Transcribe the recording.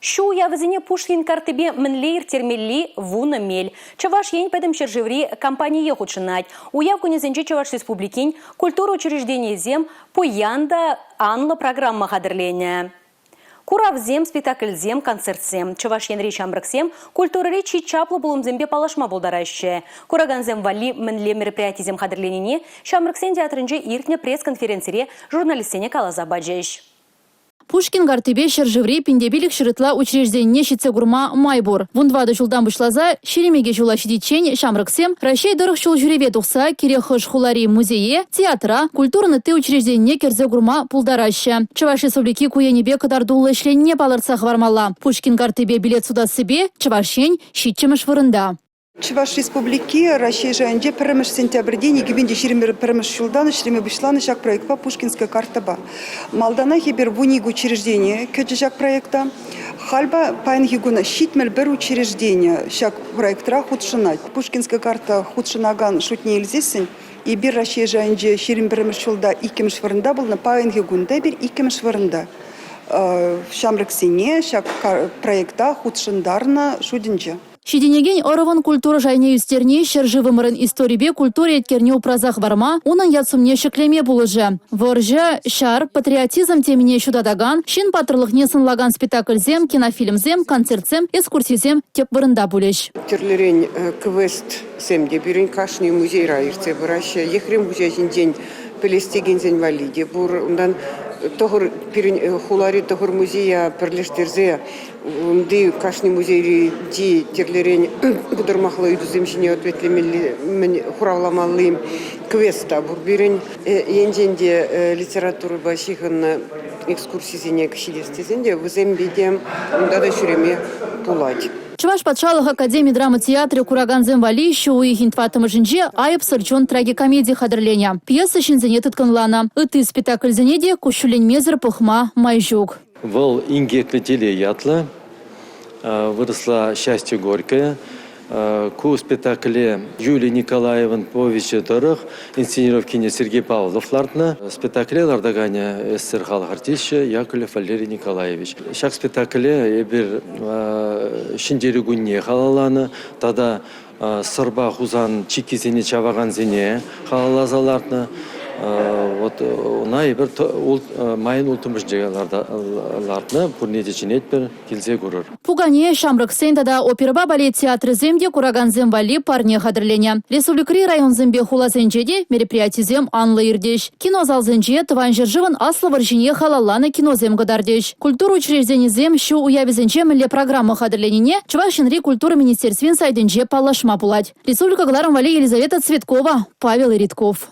Ҫу уявӗсене Пушкин карттипе мӗнле ирттермелли вунӑ мел. Чӑваш Ен пӗтӗм ҫӗршыври кампание хутшӑнать. Уяв кунӗсенче Чӑваш Республикин культура учрежденийӗсем пуян та анлӑ программа хатӗрленӗ. Куравсем, спектакльсем, концертсем. Чӑваш Енри ҫамрӑксем культурӑри чи чаплӑ пулӑмсемпе паллашма пултараҫҫӗ. Куракансем валли мӗнле мероприятисем хатӗрленине Ҫамрӑксен театрӗнче иртнӗ пресс-конференцире журналистсене каласа пачӗҫ. Пушкин карттипе ҫӗршыври 1500 ытла учрежденине ҫитсе курма май пур. 14 ҫултан пуҫласа 22 ҫула ҫитиччен ҫамрӑксем Раҫҫей тӑрӑх ҫул ҫӳреве тухса кирек хӑш хулари музее, театра, культурӑн ытти учрежденине кӗрсе курма пултараҫҫӗ. Чӑваш Республики ку енӗпе кӑтартуллӑ ӗҫленине палӑртса хӑвармалла. Пушкин карттипе билет сутассипе Чӑваш Ен ҫиччӗмӗш вырӑнта. Чӑваш Республики Раҫҫей шайӗнче пӗрремӗш сентябрьтен 2021 ҫултан ӗҫлеме пуҫланӑ ҫак проектпа Пушкинская картӑпа. Малтанах эпир 12 учреждени кӗчӗ ҫак проекта. Халь паянхи кун 71 учреждени ҫак проектра хутшӑнать. Пушкинская карта хутшӑнакан шутне илсессӗн эпир Раҫҫей шайӗнче 21 ҫулта иккӗмӗш вырӑнта пулнӑ, паянхи кун та эпир иккӗмӗш вырӑнта. Ҫамрӑксене ҫак проекта хутшӑнтарнӑ шутӗнче. Ҫитӗнекен ӑрӑвӑн культура шайне ӳстерни ҫӗршывӑмӑрӑн историпе культура еткерне упраса хӑварма, унӑн ят-сумне ҫӗклеме пулӑшӗ. Вӑрҫӑ, ҫар, патриотизм темине ҫутатакан, ҫын паттӑрлӑхне сӑнлакан спектакльсем, кинофильмсем, концертсем, экскурсисем тӗп вырӑнта пулӗҫ. Тӗрлӗрен квестсем те пирӗн кашни музейра иртсе пыраҫҫӗ. Ехрем хуҫа ҫинчен пӗлес текенсен валли те пур. Унтан тӑхӑр пирӗн хулари тӑхӑр музея пӗрлештерсе Унти кашни музейри тӗрлӗрен пӑтӑрмахлӑ ыйтусем ҫине ответлемелли, мӗн хуравламалли квест та пур пирӗн. Енчен те литературӑпа ҫыхӑннӑ экскурсисене ҫитес тесен те вӗсемпе те унта та ҫӳреме пулать. Чӑваш патшалӑх академи драма театрӗ куракансем валли ҫу уйӑхӗн тӑваттӑмӗшӗнче «Айӑпсӑр чун» трагикомеди хатӗрленӗ. Пьеса ҫынсене тыткӑнланӑ. Ытти спектакльсене те куҫҫульленмесӗр пӑхма май ҫук. Вӑл «Инкеклӗ телей» ятлӑ, вырӑсла «Счастье горькое». Ку спектакле Юлия Николаеван повеҫӗ тӑрӑх инсценировкине Сергей Павлов лартнӑ. Спектакле лартаканӗ СССР халӑх артисчӗ Яковлев Валерий Николаевич. Ҫак спектакле эпир Ҫӗнтерӳ кунне халалланӑ тата Сӑрпа Хусан чиккисене чавакансене халалласа лартнӑ. Вот ӑна эпир майӑн улттӑмӗшӗнче лартнӑ. Пурне те чӗнетпӗр, килсе курӑр. Пукане, ҫамрӑксен тата оперӑпа балет театрӗсем те куракансем валли парне хатӗрленӗ. Республикӑри районсемпе хуласенче те мероприятисем анлӑ иртӗҫ. Кинозалсенче Тӑван ҫӗршывӑн Аслӑ вӑрҫине халалланӑ киносем кӑтартӗҫ. Культура учрежденийӗсем ҫу уявӗсенче мӗнле программа хатӗрленине Чӑваш Енри культура министерствин сайтӗнче паллашма пулать. Республика кӑларӑм валли Елизавета Цветкова, Павел Иритков.